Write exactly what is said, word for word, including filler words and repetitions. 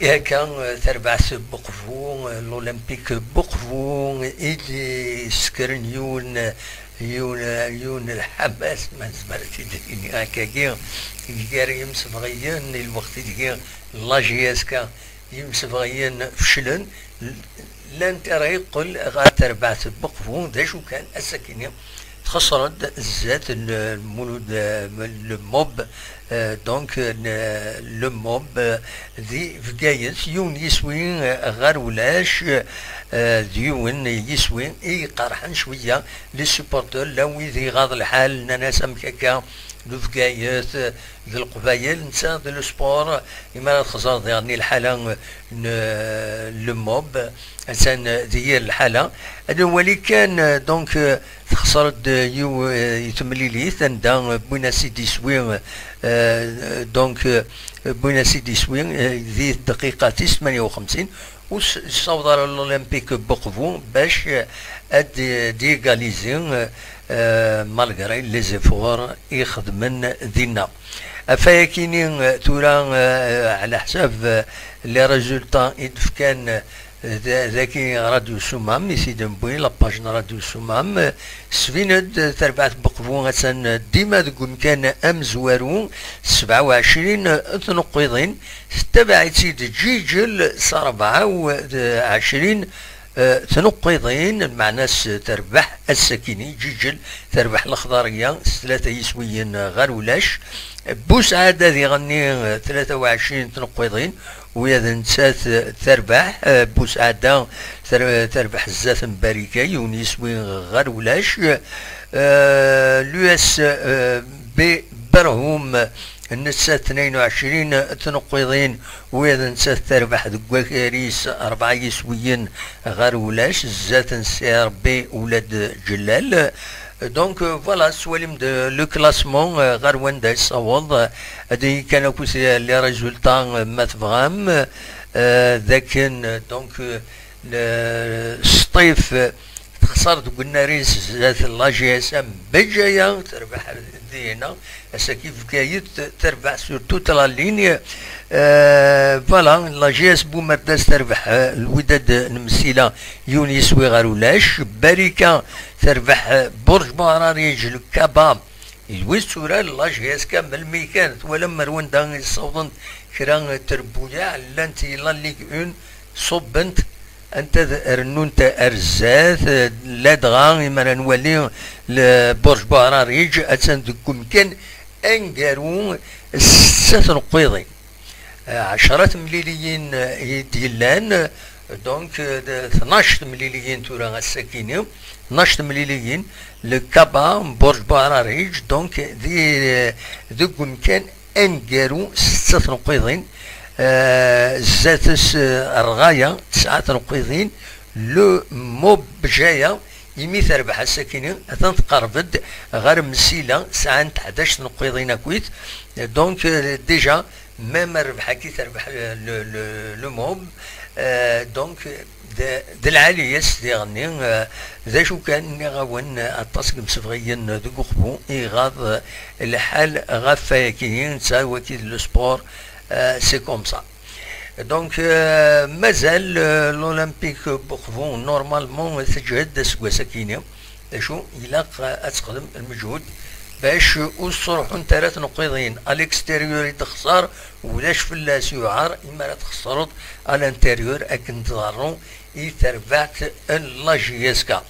Akka, eh, tarbaɛt n Buqbu, eh, l'Olympique n Buqbu, i d-yessekren yiwen, yiwen, yiwen n lḥamas, ma nezmer ad t-id-nini akkagi, gar yimsebɣiyen, i lweqt ideg la J S K, yimsebɣiyen feclen, l-, l'Inter yeqqel ɣer terbaɛt n Buqbu. D acu kan, ass-akini txesser-d zdat n Lmulud, eh, le Mob, eh, donc, eh, le Mob, eh, di Bgayet, yiwen yiswi, eh, ɣer ulac, eh, d yiwen yiswi i iqerḥen cwiya les supporters, la wid iɣaḍ lḥal, nnan-as amek akka, d Bgayet, eh, d Leqbayel, netta d le sport, imi ara txeẓreḍ diɣen i lḥala n, eh, le Mob, attan di yir lḥala. Ad nwali kan, eh, donc, eh, texṣer-d, eh, yiw, eh, i temlilit, anda, eh, wwin-as-id iswi, eh, donc, eh, wwin-as-id iswi, eh, di dqiqa tis tmanya u xemsin, ur s-, yessaweḍ ara l'Olympique Buqbu bac, eh, ad d-, d-égaliser, eh, eh, malgré les efforts i xedmen dinna. Ɣef wayakini, eh, tura, eh, ɛla ḥsab, eh, les résultats i d-fkan, eh, d-, dagi Radio Sumam, i t-id-newwi, la page n Radio Sumam, eh, tesbin-d, eh, tarbaɛt n Buqbu attan, eh, dima deg umkan amezwaru, sebɛa u ɛecrin tneqqiḍin, tettabaɛ-itt-id Ǧiǧel s rebɛa u ɛecrin, eh, tneqqiḍin, lmeɛna-s terbeḥ ass-akini, Ǧiǧel terbeḥ Lexḍariya s tlata yiswiyen ɣer ulac. Busɛada diɣenni, eh, tlata u ɛecrin tneqqiḍin, ula d nettat, eh, terbeḥ, eh, Busɛada ter-, terbeḥ zdat n Barika, yiwen yiswi ɣer ulac. Eh, l'U S B Berhum, nettat tnayen u ɛecrin tneqqiḍin, ula d nettat terbeḥ deg wakal-is rebɛa yiswiyen ɣer ulac, zdat n C R B ula d Ǧellal. Donc, euh, voilà, tettwalim-d le classement, euh, ɣer wanda yessaweḍ, euh, ad iyi kan akk les résultats, euh, ma tebɣam, euh, d akken, euh, donc, euh, le Sṭif, euh, texṣer deg unnar-is zdat la J S M Bejaya, terbeḥ dinna, ass-agi Bgayet terbeḥ sur toute la ligne. Euh, voilà, la J S Bumerdas terbeḥ, euh, Lwidad n Msila, yiwen yiswi ɣer ulac. Barika terbeḥ, euh, Burj Buɛrariǧ, le Kaba, d wid tura la J S K melmi kan, twalam ar wanda i ssawḍent kra n trebbuyaɛ, llant i la Ligue un, ṣubbent, anta d-, rennunt ar zdat, eh, ladɣa imi ara nwali le Burj Buɛrariǧ, attan deg umkan aneggaru, setta tneqqiḍin. Eh, ɛecra temliliyin, eh, i d-yellan, donc, eh, d-, tnac temliliyin tura ass-akini, tnac temliliyin, le Kaba, Burj Buɛrariǧ, donc, di, eh, deg umkan aneggaru, setta tneqqiḍin, eh, zdat-s, eh, rɣaya, tesɛa tneqqiḍin, le Mob Bejaya, imi terbeḥ ass-akini, atan tqerreb-d ɣer Msila, sɛant ḥdac tneqqiḍin akkit. Donc, eh, déjà, même rrbeḥ-agi terbeḥ, eh, le, le, le Mob. Eh, donc, d, d lɛali-yas diɣenni, eh, d acu kan, nniɣ-awen, eh, aṭas n yimsebɣiyen deg uqbu, iɣaḍ, eh, lḥal ɣef wayagi, netta waki d le sport, eh, c'est comme ça. Donc, euh, mazal, euh, l'Olympique Buqbu, normalement, teǧhed aseggas-akini. D acu, ilaq, euh, ad texdem lmeǧhud bac ur sruḥunt ara tneqqiḍin. À l'extérieur i d-texṣer, ulac fell-as yuɛer, imi ara txeṣreḍ à l'intérieur akken tḍerru i terbaɛt n la J S K.